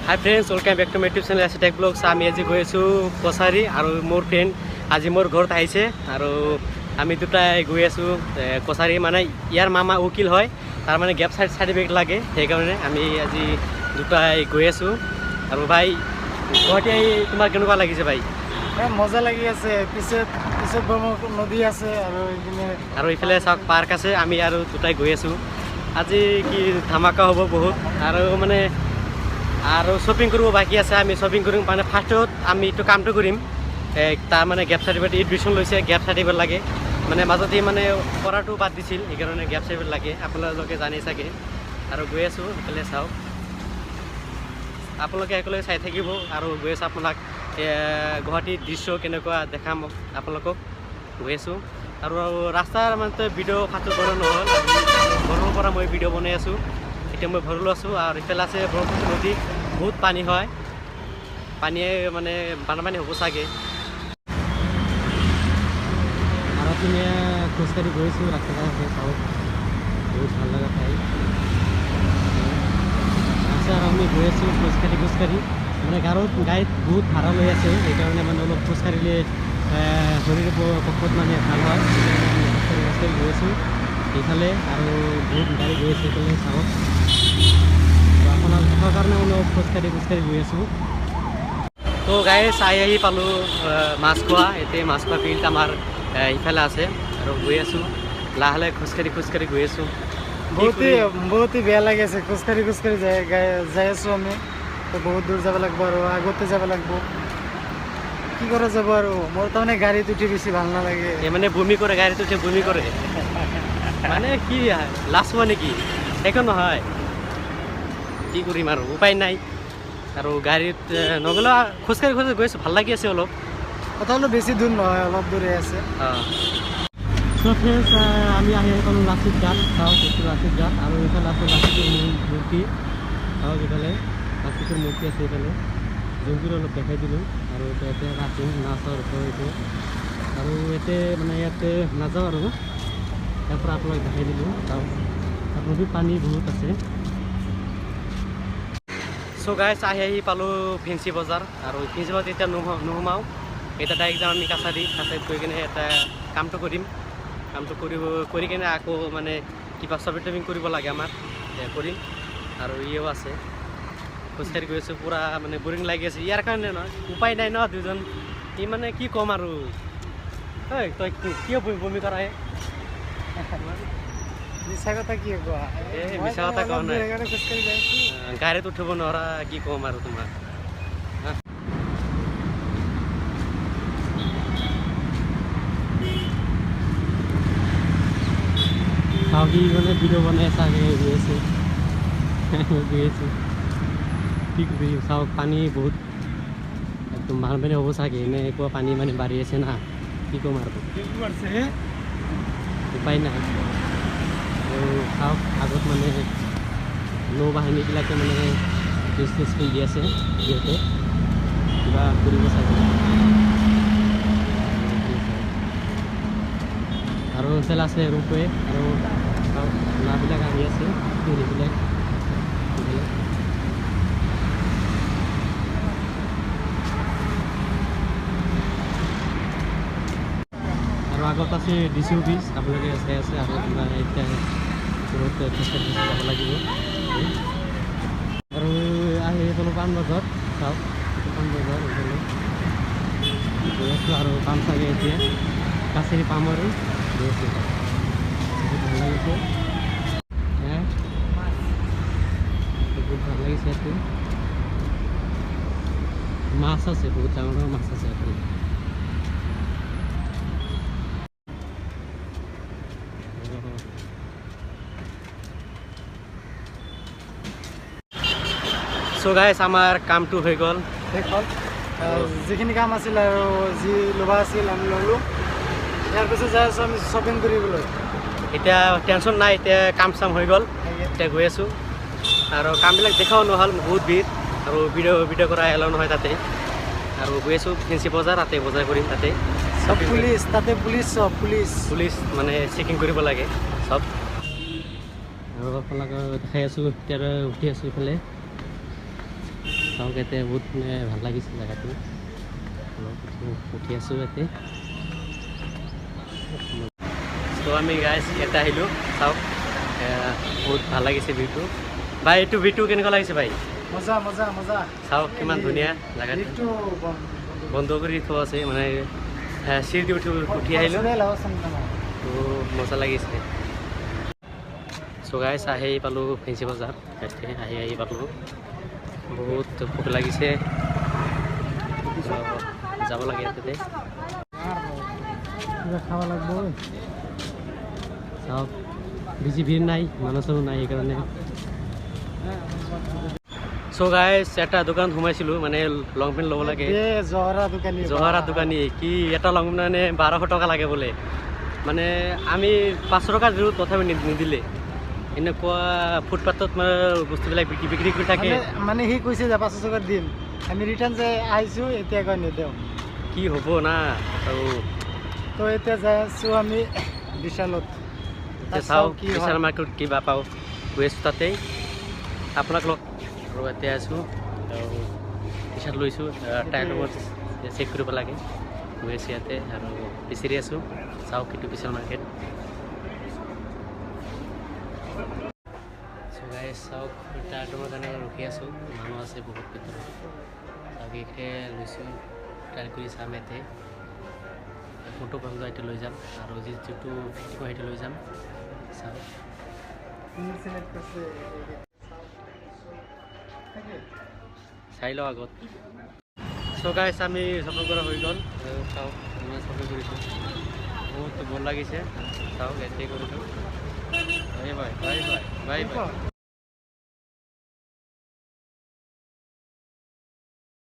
Hi friends, welcome back to my YouTube channel S Tech Blogs. আমি আজি গৈ আছোঁ কছাৰী আৰু মোৰ ফ্ৰেণ্ড আজি মোৰ ঘৰত আহিছে আৰু আমি দুটাই গৈ আছোঁ কছাৰী। মানে ইয়াৰ মামা উকিল হয়, তাৰ মানে গেপ চাৰ্টিফিকেট লাগে, সেইকাৰণে আমি আজি দুটাই গৈ আছোঁ। আৰু ভাই, গুৱাহাটী আহি তোমাৰ কেনেকুৱা লাগিছে ভাই? মজা লাগি আছে। পিছত পিছত ব্ৰহ্মপুত্ৰ নদী আছে আৰু এইপিনে আৰু ইফালে চাওক পাৰ্ক আছে। আমি আৰু দুটাই গৈ আছোঁ। আজি কি ধামাকা হ'ব বহুত। আৰু মানে আৰু শ্বপিং কৰিব বাকী আছে, আমি শ্বপিং কৰিম। মানে ফাৰ্ষ্টত আমি এইটো কামটো কৰিম। তাৰ মানে গেপ চাৰ্টিফিকেট এডমিশ্যন লৈছে, গেপ চাৰ্টিফিকেট লাগে। মানে মাজতে মানে পঢ়াটো বাদ দিছিল, সেইকাৰণে গেপ চাৰ্টিফিকেট লাগে, আপোনালোকে জানে চাগে। আৰু গৈ আছোঁ সেইফালে চাওক, আপোনালোকে একেলগে চাই থাকিব। আৰু গৈ আছোঁ আপোনাক গুৱাহাটীৰ দৃশ্য কেনেকুৱা দেখাম আপোনালোকক, গৈ আছোঁ। আৰু ৰাস্তাৰ মানে ভিডিঅ' ফাৰ্ষ্টত বনোৱা নহ'ল, ঘৰৰ পৰা মই ভিডিঅ' বনাই আছোঁ। এতিয়া মই ভৰলো আছোঁ আৰু ইফালে আছে ব্ৰহ্মপুত্ৰ নদী, বহুত পানী হয়, পানীয়ে মানে বানপানী হ'ব চাগে। আৰু আপুনি খোজকাঢ়ি গৈছোঁ ৰাস্তা চাওক, বহুত ভাল লগা ঠাই আছে। আৰু আমি গৈ আছোঁ খোজকাঢ়ি খোজকাঢ়ি, মানে গাড়ীত বহুত ভাড়া লৈ আছে, সেইকাৰণে মানে অলপ খোজকাঢ়িলে শৰীৰৰ পক্ষত মানে ভাল হয়, সেইকাৰণে আমি খোজকাঢ়ি খোজকাঢ়ি গৈ আছোঁ এইফালে। আৰু বহুত গাড়ী গৈ আছে এইফালে চাওক। আৰু আপোনাক দেখাৰ কাৰণে অলপ খোজকাঢ়ি খোজকাঢ়ি গৈ আছোঁ। তো গাড়ী চাই আহি পালোঁ মাছ খোৱা, এতিয়া মাছ খোৱা ফিল্ড আমাৰ ইফালে আছে। আৰু গৈ আছোঁ লাহে লাহে খোজকাঢ়ি খোজকাঢ়ি গৈ আছোঁ। বহুতেই বহুতেই বেয়া লাগি আছে, খোজকাঢ়ি খোজকাঢ়ি যাই যাই আছোঁ আমি। তো বহুত দূৰ যাব লাগিব আৰু আগতে যাব লাগিব, কি কৰা যাব আৰু। মোৰ তাৰমানে গাড়ীত উঠি বেছি ভাল নালাগে। এই মানে বমি কৰে, গাড়ীত উঠি বমি কৰে, মানে কি লাজ হোৱা নেকি? একো নহয়, কি কৰিম আৰু, উপায় নাই। আৰু গাড়ীত নগ'লেও খোজকাঢ়ি খোজকাঢ়ি গৈ আছোঁ, ভাল লাগি আছে অলপ। কথা হ'লেও বেছি দূৰ নহয়, অলপ দূৰে আছে। চ' ফ্ৰেণ্ডছ, আমি আহি পালোঁ লাচিত ঘাট। চাওক এইটো লাচিত ঘাট। আৰু এইফালে আছে লাচিতৰ মূৰ্তি, চাওক এইফালে লাচিতৰ মূৰ্তি আছে, এইফালে জুম কৰি অলপ দেখাই দিলোঁ। আৰু ইয়াতে ৰাতিং নাচৰ এইটো, আৰু ইয়াতে মানে ইয়াতে নাযাওঁ আৰু ইয়াৰ পৰা আপোনাক দেখাই দিলোঁ। চাওক নদীত পানী বহুত আছে। চ' গাইছ, আহি আহি পালোঁ ফেঞ্চি বজাৰ। আৰু ফেঞ্চি বজাৰ এতিয়া নোসোমাওঁ, এতিয়া ডাইৰেক্ট যাম আমি কাছাৰী। কাছাৰীত গৈ কিনে এটা কামটো কৰিম, কামটো কৰিব কৰি কিনে আকৌ মানে কিবা শ্বপিং টপিং কৰিব লাগে আমাৰ, কৰিম। আৰু ইও আছে, খোজকাঢ়ি গৈ আছোঁ, পূৰা মানে বৰিং লাগি আছে ইয়াৰ কাৰণে নহয়, উপায় নাই ন দুজন। ই মানে কি ক'ম আৰু, ঐ তই কিয় বমি কৰা? মিছা কথা কি কোৱা? এই মিছা কথা কোৱা নাই। খোজকাঢ়ি যাই আছোঁ। গাড়ীত উঠিব নোৱাৰা, কি ক'ম আৰু তোমাক। চাওক ই মানে ভিডিঅ' বনাই আছে, আগে গৈ আছে, গৈ আছোঁ, কি কবি। চাওক পানী বহুত, একদম বানপানী হ'ব চাগে, এনেকুৱা পানী মানে বাঢ়ি আছে না, কি ক'ম আৰু, উপায় নাই। আৰু চাওক আগত মানে নৌ বাহিনীবিলাকে মানে ড্ৰেছ চেছ পিন্ধি আছে, সিহঁতে কিবা কৰিব চাগে। আৰু এইফালে আছে ৰোপৱে। আৰু চাওক নাওবিলাক আহি আছে, ফেৰীবিলাক এইফালে। আৰু আগত আছে ডি চি অফিচ, আপোনালোকে চাই আছে। আৰু আপোনাৰ এতিয়া বহুত খোজকাঢ়ি খোজকাঢ়ি যাব লাগিব। আৰু আহি পালোঁ পাণবজাৰ, চাওক এইটো পাণবজাৰ, এইফালে গৈ আছোঁ। আৰু পাম চাগে এতিয়া কাছাৰী পাম, আৰু গৈ আছোঁ, বহুত ভাল লাগিছে। হে বহুত ভাল লাগিছে ইয়াতে, মাছ আছে, বহুত ডাঙৰ ডাঙৰ মাছ আছে ইয়াতে। চ' গাইছ, আমাৰ কামটো হৈ গ'ল, শেষ হ'ল। যিখিনি কাম আছিল আৰু যি ল'বা আছিল আমি ল'লোঁ। ইয়াৰ পিছত যাই আছোঁ আমি শ্বপিং কৰিবলৈ। এতিয়া টেনশ্যন নাই, এতিয়া কাম চাম হৈ গ'ল, এতিয়া গৈ আছোঁ। আৰু কামবিলাক দেখাও নহ'ল, বহুত ভিৰ আৰু ভিডিঅ' কৰা এলাও নহয় তাতে। আৰু গৈ আছোঁ ফেঞ্চি বজাৰ, তাতে বজাৰ কৰিম তাতে। চব পুলিচ তাতে, পুলিচ চব পুলিচ, পুলিচ মানে চেকিং কৰিব লাগে চব। আৰু আপোনালোকক দেখাই আছোঁ, এতিয়া উঠি আছোঁ ইফালে। চাওক ইয়াতে বহুত মানে ভাল লাগিছে জেগাটো। অলপ উঠি আছোঁ ইয়াতে। ত' আমি গাইজ ইয়াতে আহিলোঁ, চাওক বহুত ভাল লাগিছে ভিউটো। ভাই এইটো ভিউটো কেনেকুৱা লাগিছে ভাই? মজা মজা মজা। চাওক কিমান ধুনীয়া জেগাটো, বন্ধ কৰি থোৱা আছে, মানে চিৰি উঠি উঠি আহিলোঁ, তো মজা লাগিছে। চ' গাইজ আহি পালোঁ ফেঞ্চি বজাৰ, ইয়াতে আহি আহি পালোঁ, বহুত ভোক লাগিছে, যাব লাগে ইয়াতে। খাব লাগিব। চাওক বেছি ভিৰ নাই, মানুহ চানুহ নাই সেইকাৰণে। চ' গাইজ এটা দোকান সোমাইছিলোঁ, মানে লং পেণ্ট ল'ব লাগে। জহৰা দোকানী কি এটা লং পেণ্ট মানে 1200 টকা লাগে বোলে, মানে আমি 500 টকা দিলোঁ তথাপি নিদিলে। এনেকুৱা ফুটপাথত মানে বস্তুবিলাক বিক্ৰী কৰি থাকে। মানে সি কৈছে যে 500 টকা দিম, আমি ৰিটাৰ্ণ যাই আহিছোঁ, এতিয়া কয় নিদিওঁ, কি হ'ব না। আৰু তো এতিয়া যাই আছোঁ আমি বিশালত, চাওঁ বিশাল মাৰ্কেট কিবা পাওঁ, গৈ আছোঁ তাতেই আপোনাক লগ। আৰু ইয়াতে আছোঁ, আৰু টি চাৰ্ট লৈছোঁ, টায়াৰ চেক কৰিব লাগে, গৈ আছোঁ ইয়াতে আৰু বিচাৰি আছোঁ। চাওক এইটো বিশাল মাৰ্কেট। চ' গাইজ চাওক টায়াৰটোৰ কাৰণে ৰখি আছোঁ, মানুহ আছে বহুত ভিতৰত। চাওক এইখিনি লৈছোঁ, ট্ৰাই কৰি চাম ইয়াতে কোনটো পচন্দ সেইটো লৈ যাম, আৰু যিটো ফিটিং হয় সেইটো লৈ যাম। চাওক চাই লওঁ আগত। চ' গাইজ আমি শ্বপিং কৰা হৈ গ'ল, চাওক আমি শ্বপিং কৰিছোঁ, বহুত ভাল লাগিছে। চাওক ইয়াতে কৰিলোঁ। Bye bye bye bye bye bye.